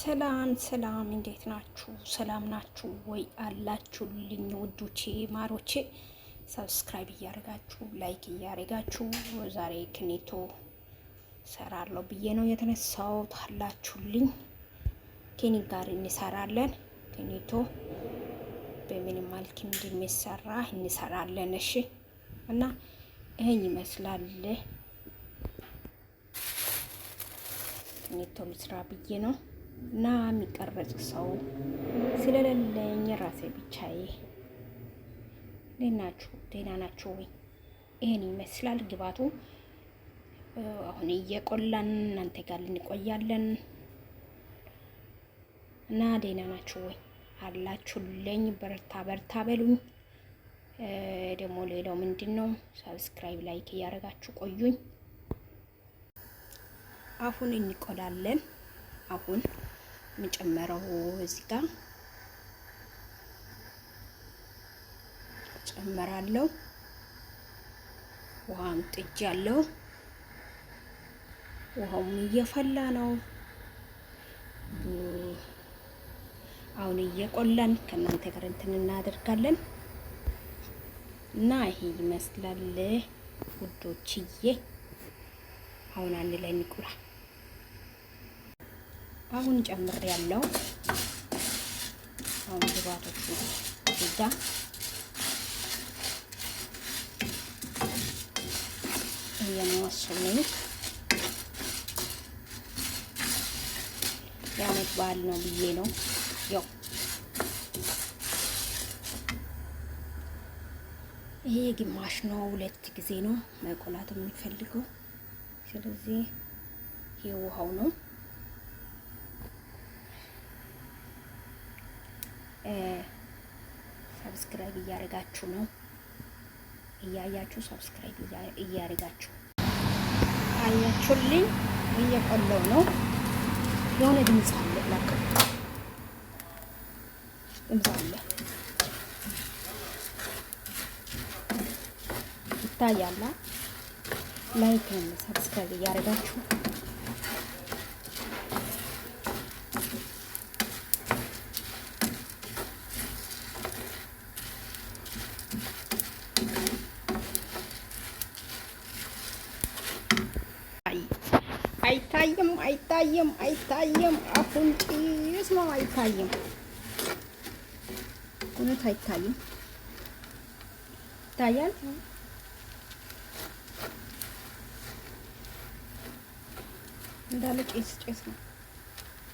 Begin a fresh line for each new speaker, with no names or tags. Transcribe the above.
ሰላም ሰላም፣ እንዴት ናችሁ? ሰላም ናችሁ ወይ? አላችሁልኝ ውዶቼ ማሮቼ፣ subscribe እያደረጋችሁ like እያደረጋችሁ ዛሬ ክኔቶ ሰራለሁ ብዬ ነው የተነሳሁት። አላችሁልኝ ከኔ ጋር እንሰራለን። ክኔቶ በምን መልክ እንደሚሰራ እንሰራለን። እሺ እና ይሄን ይመስላል ክኔቶ ልስራ ብዬ ነው እና የሚቀረጽ ሰው ስለሌለኝ ራሴ ብቻዬ። ደህና ናችሁ? ደህና ናችሁ ወይ? ይሄን ይመስላል ግባቱ። አሁን እየቆላን እናንተ ጋር እንቆያለን እና ደህና ናችሁ ወይ አላችሁልኝ? በርታ በርታ በሉኝ። ደግሞ ሌላው ምንድን ነው? Subscribe like እያደረጋችሁ ቆዩኝ። አሁን እንቆላለን። አሁን የምጨምረው እዚህ ጋር ጨምራለሁ። ውሃም ጥጃለሁ። ውሃውም እየፈላ ነው። አሁን እየቆላን ከእናንተ ጋር እንትን እናደርጋለን እና ይሄ ይመስላል ውዶችዬ። አሁን አንድ ላይ እንቁላ። አሁን ጨምር ያለው አሁን ግብአቶቹ እዚህ ጋር እየመወሰኑ የዓመት በዓል ነው ብዬ ነው። ያው ይሄ ግማሽ ነው፣ ሁለት ጊዜ ነው መቆላት የሚፈልገው። ስለዚህ ይሄ ውሃው ነው። Subscribe እያደረጋችሁ ነው፣ እያያችሁ subscribe እያደረጋችሁ አያችሁልኝ። እየቆለው ነው። የሆነ ድምፅ አለ፣ ለካ ድምፅ አለ ይታያላ። Like subscribe እያደረጋችሁ አይታይም፣ አይታይም፣ አይታይም። አሁን ጭስ ነው። አይታይም፣ እውነት አይታይም። ይታያል። እንዳለ ጭስ ጭስ ነው።